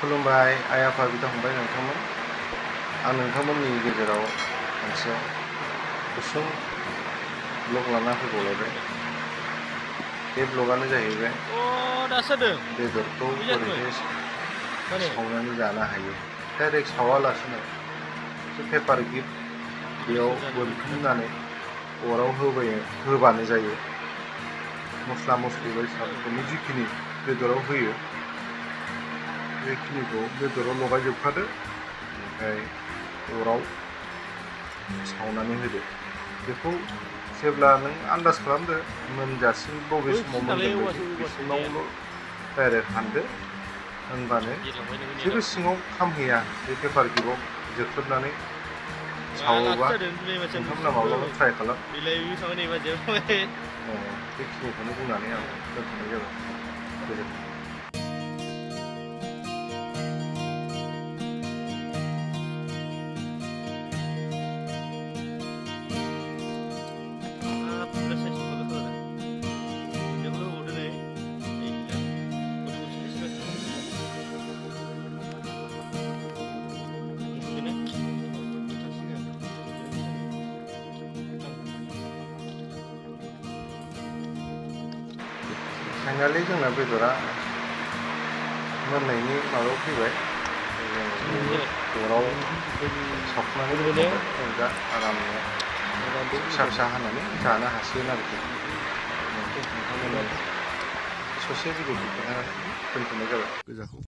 खुलुमबाय आइ आफा बिदा फंबाय नोंथांमोन। आं नोंथांमोननि गेजेराव मोनसे गुसुं ब्लग लाना फैबावलायबाय। बे ब्लगानो जाहैबाय बेदरखौ बोरैहाय सावनानै जानो हायो। डाइरेक्ट सावालासिनो पेपार गिफ्ट बेयाव बोनथुमनानै अराव होबानो जायो। मस्ला मस्लि बायदिसिनाफोरखौ जिखिनि बेदराव होयो बेखिनिखौ बेदराव लगायजोबखादो, ओमफ्राय अराव सावनानै होदो। बेखौ जेब्ला नों आन्दाज खालामदो मोनजासिम बबे समाव मोनगोन बायदि बिसिमावल' डाइरेक्ट हानदो, होनबानो जेबो सिङाव खामहैया। बे पेपार गिफ्टआव जोख्लोबनानै सावोबा नोंथांमोना माब्लाबा ट्राइ खालाम। बेखिनिखौनो बुंनानै आं दोनथ'नाय जाबाय। गोजोन्थों। फाइनालि जोंना बेदरा मोननायनि माबायाव फैबाय। अराव सावखांनानै दोनबाय। जों दा आरामनो फिसा फिसा हानानै जानो हासिगोन आरोखि। नोंथांमोननो ससे भिडिअखौ खोन्थानानै दोनथ'नाय जाबाय।